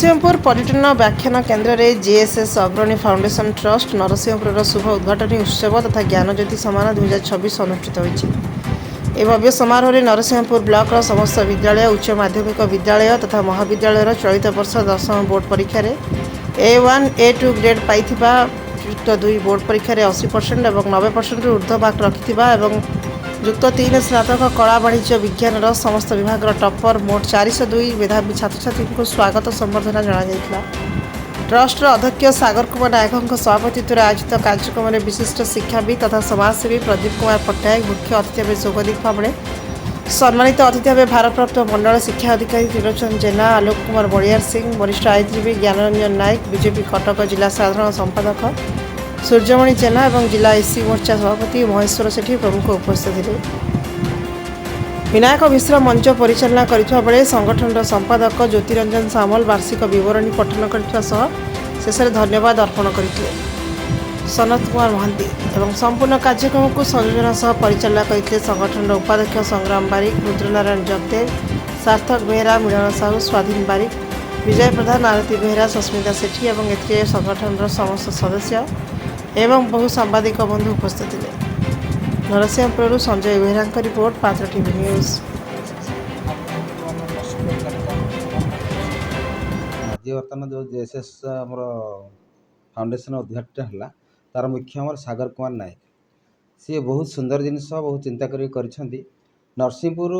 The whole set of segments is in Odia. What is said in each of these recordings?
ନରସିଂହପୁର ପର୍ଯ୍ୟଟନ ବ୍ୟାଖ୍ୟାନ କେନ୍ଦ୍ରରେ ଜେଏସ୍ଏସ୍ ଅଗ୍ରଣୀ ଫାଉଣ୍ଡେସନ ଟ୍ରଷ୍ଟ, ନରସିଂହପୁରର ଶୁଭ ଉଦ୍ଘାଟନୀ ଉତ୍ସବ ତଥା ଜ୍ଞାନଜ୍ୟୋତି ସମାରୋହ 2026 ଅନୁଷ୍ଠିତ ହୋଇଛି। ଏହି ଭବ୍ୟ ସମାରୋହରେ ନରସିଂହପୁର ବ୍ଲକର ସମସ୍ତ ବିଦ୍ୟାଳୟ, ଉଚ୍ଚ ମାଧ୍ୟମିକ ବିଦ୍ୟାଳୟ ତଥା ମହାବିଦ୍ୟାଳୟର ଚଳିତ ବର୍ଷ ଦଶମ ବୋର୍ଡ଼ ପରୀକ୍ଷାରେ A1, A2 grade ପାଇଥିବା, ଯୁକ୍ତ ଦୁଇ ବୋର୍ଡ଼ ପରୀକ୍ଷାରେ 80% ଏବଂ 90%ରୁ ଉର୍ଦ୍ଧ୍ୱ ମାର୍କ ରଖିଥିବା ଏବଂ ଯୁକ୍ତ ତିନି ସ୍ନାତକ କଳା, ବାଣିଜ୍ୟ, ବିଜ୍ଞାନର ସମସ୍ତ ବିଭାଗର ଟପର ମୋଟ 402 ମେଧାବୀ ଛାତ୍ରଛାତ୍ରୀଙ୍କୁ ସ୍ୱାଗତ ସମ୍ବର୍ଦ୍ଧନା ଜଣାଯାଇଥିଲା। ଟ୍ରଷ୍ଟର ଅଧ୍ୟକ୍ଷ ସାଗର କୁମାର ନାୟକଙ୍କ ସଭାପତିତ୍ୱରେ ଆୟୋଜିତ କାର୍ଯ୍ୟକ୍ରମରେ ବିଶିଷ୍ଟ ଶିକ୍ଷାବିତ୍ ତଥା ସମାଜସେବୀ ପ୍ରଦୀପ କୁମାର ପଟ୍ଟନାୟକ ମୁଖ୍ୟ ଅତିଥି ଭାବେ ଯୋଗ ଦେଇଥିବା ବେଳେ ସମ୍ମାନିତ ଅତିଥି ଭାବେ ଭାରପ୍ରାପ୍ତ ମଣ୍ଡଳ ଶିକ୍ଷା ଅଧିକାରୀ ତ୍ରିଲୋଚନ ଜେନା, ଆଲୋକ କୁମାର ବଳିୟାର ସିଂ, ବରିଷ୍ଠ ଆଇନଜୀବୀ ଜ୍ଞାନରଞ୍ଜନ ନାୟକ, ବିଜେପି କଟକ ଜିଲ୍ଲା ସାଧାରଣ ସମ୍ପାଦକ ସୂର୍ଯ୍ୟମଣି ଜେନା ଏବଂ ଜିଲ୍ଲା ଏସ୍ସି ମୋର୍ଚ୍ଚା ସଭାପତି ମହେଶ୍ୱର ସେଠୀ ପ୍ରମୁଖ ଉପସ୍ଥିତ ଥିଲେ। ବିନାୟକ ମିଶ୍ର ମଞ୍ଚ ପରିଚାଳନା କରିଥିବା ବେଳେ ସଂଗଠନର ସମ୍ପାଦକ ଜ୍ୟୋତିରଞ୍ଜନ ସାମଲ ବାର୍ଷିକ ବିବରଣୀ ପଠନ କରିଥିବା ସହ ଶେଷରେ ଧନ୍ୟବାଦ ଅର୍ପଣ କରିଥିଲେ ସନତ କୁମାର ମହାନ୍ତି ଏବଂ ସମ୍ପୂର୍ଣ୍ଣ କାର୍ଯ୍ୟକ୍ରମକୁ ସଂଯୋଜନା ସହ ପରିଚାଳନା କରିଥିଲେ ସଂଗଠନର ଉପାଧ୍ୟକ୍ଷ ସଂଗ୍ରାମ ବାରିକ, ରୁଦ୍ରନାରାୟଣ ଜଗଦେବ, ସାର୍ଥକ ବେହେରା, ମିଳନ ସାହୁ, ସ୍ୱାଧୀନ ବାରିକ, ବିଜୟ ପ୍ରଧାନ, ଆରତୀ ବେହେରା, ସସ୍ମିତା ସେଠୀ ଏବଂ ଏଥିରେ ସଂଗଠନର ସମସ୍ତ ସଦସ୍ୟ ଏବଂ ବହୁ ସାମ୍ବାଦିକ ବନ୍ଧୁ ଉପସ୍ଥିତ ଥିଲେ। ନରସିଂହପୁରରୁ ସଞ୍ଜୟ ବେହେରାଙ୍କ ରିପୋର୍ଟ, ପାତ୍ର ଟିଭି ନ୍ୟୁଜ୍। ଆମର ନରସିଂହପୁର ଉଦ୍ଘାଟିତ। ଆଜି ବର୍ତ୍ତମାନ ଯେଉଁ ଜେଏସ୍ଏସ୍ ଆମର ଫାଉଣ୍ଡେସନ୍ ଉଦ୍ଘାଟିତ ହେଲା, ତା'ର ମୁଖ୍ୟ ଆମର ସାଗର କୁମାର ନାୟକ। ସିଏ ବହୁତ ସୁନ୍ଦର ଜିନିଷ, ବହୁତ ଚିନ୍ତା କରିକି କରିଛନ୍ତି। ନରସିଂହପୁର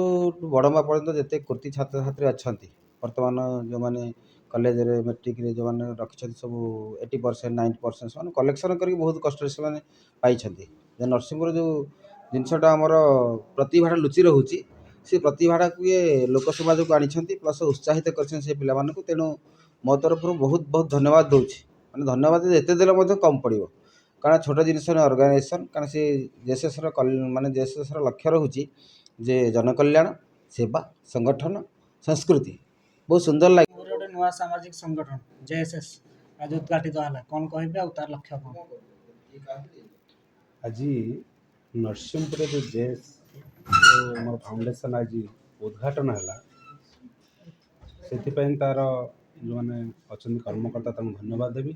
ବଡ଼ମ୍ବା ପର୍ଯ୍ୟନ୍ତ ଯେତେ କୃତି ଛାତ୍ରଛାତ୍ରୀ ଅଛନ୍ତି, ବର୍ତ୍ତମାନ ଯେଉଁମାନେ କଲେଜରେ ମେଟ୍ରିକରେ ଯେଉଁମାନେ ରଖିଛନ୍ତି ସବୁ 80%, 90%, ସେମାନେ କଲେକ୍ସନ୍ କରିକି ବହୁତ କଷ୍ଟରେ ସେମାନେ ପାଇଛନ୍ତି ଯେ ନରସିଂହପୁର ଯେଉଁ ଜିନିଷଟା ଆମର ପ୍ରତିଭାଟା ଲୁଚି ରହୁଛି, ସେ ପ୍ରତିଭାଟାକୁ ଇଏ ଲୋକ ସମାଜକୁ ଆଣିଛନ୍ତି, ପ୍ଲସ୍ ଉତ୍ସାହିତ କରିଛନ୍ତି ସେ ପିଲାମାନଙ୍କୁ। ତେଣୁ ମୋ ତରଫରୁ ବହୁତ ବହୁତ ଧନ୍ୟବାଦ ଦେଉଛି। ମାନେ ଧନ୍ୟବାଦ ଯେତେ ଦେଲେ ମଧ୍ୟ କମ୍ ପଡ଼ିବ, କାରଣ ଛୋଟ ଜିନିଷ ନୁହେଁ ଅର୍ଗାନାଇଜେସନ୍। କାରଣ ସେ ଜେଏସ୍ଏସ୍ର, ମାନେ ଜେଏସ୍ଏସ୍ର ଲକ୍ଷ୍ୟ ରହୁଛି ଯେ ଜନକଲ୍ୟାଣ, ସେବା, ସଂଗଠନ, ସଂସ୍କୃତି। ବହୁତ ସୁନ୍ଦର ଲାଗେ। ଗୋଟେ ନୂଆ ସାମାଜିକ ସଂଗଠନ ଜେଏସ୍ଏସ୍ ଆଜି ଉଦ୍ଘାଟିତ ହେଲା, କ'ଣ କହିବେ ଆଉ ତାର ଲକ୍ଷ୍ୟ କ'ଣ? ଆଜି ନରସିଂହପୁରରେ ଯେଉଁ ଜେଏସ୍ ଆମର ଫାଉଣ୍ଡେସନ୍ ଆଜି ଉଦ୍ଘାଟନ ହେଲା, ସେଥିପାଇଁ ତା'ର ଯେଉଁମାନେ ଅଛନ୍ତି କର୍ମକର୍ତ୍ତା, ତାଙ୍କୁ ଧନ୍ୟବାଦ ଦେବି।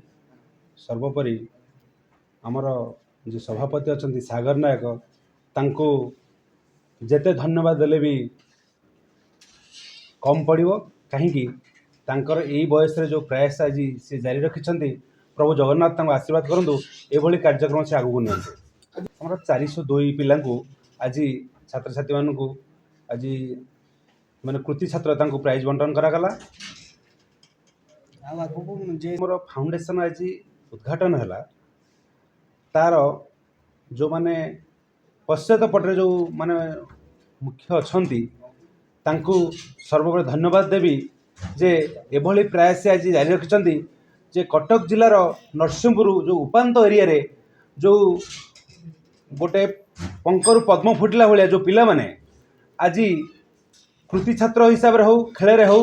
ସର୍ବୋପରି ଆମର ଯେଉଁ ସଭାପତି ଅଛନ୍ତି ସାଗର ନାୟକ, ତାଙ୍କୁ ଯେତେ ଧନ୍ୟବାଦ ଦେଲେ ବି କମ୍ ପଡ଼ିବ। କାହିଁକି ତାଙ୍କର ଏଇ ବୟସରେ ଯେଉଁ ପ୍ରୟାସ ଆଜି ସେ ଜାରି ରଖିଛନ୍ତି, ପ୍ରଭୁ ଜଗନ୍ନାଥ ତାଙ୍କୁ ଆଶୀର୍ବାଦ କରନ୍ତୁ, ଏଭଳି କାର୍ଯ୍ୟକ୍ରମ ସେ ଆଗକୁ ନିଅନ୍ତୁ। ଆମର 402 ପିଲାଙ୍କୁ ଆଜି, ଛାତ୍ରଛାତ୍ରୀମାନଙ୍କୁ ଆଜି ମାନେ କୃତି ଛାତ୍ର, ତାଙ୍କୁ ପ୍ରାଇଜ୍ ବଣ୍ଟନ କରାଗଲା। ଆଉ ଆଗକୁ ଯେ ଆମର ଫାଉଣ୍ଡେସନ୍ ଆଜି ଉଦ୍ଘାଟନ ହେଲା, ତା'ର ଯେଉଁମାନେ ପଶ୍ଚାତ ପଟରେ ଯେଉଁ ମାନେ ମୁଖ୍ୟ ଅଛନ୍ତି, ତାଙ୍କୁ ସର୍ବୋପରି ଧନ୍ୟବାଦ ଦେବି ଯେ ଏଭଳି ପ୍ରୟାସ ଆଜି ଜାରି ରଖିଛନ୍ତି ଯେ କଟକ ଜିଲ୍ଲାର ନରସିଂହପୁର ଯେଉଁ ଉପାନ୍ତ ଏରିଆରେ ଯେଉଁ ଗୋଟେ ପଙ୍କରୁ ପଦ୍ମ ଫୁଟିଲା ଭଳିଆ ଯେଉଁ ପିଲାମାନେ ଆଜି କୃତି ଛାତ୍ର ହିସାବରେ ହେଉ, ଖେଳରେ ହେଉ,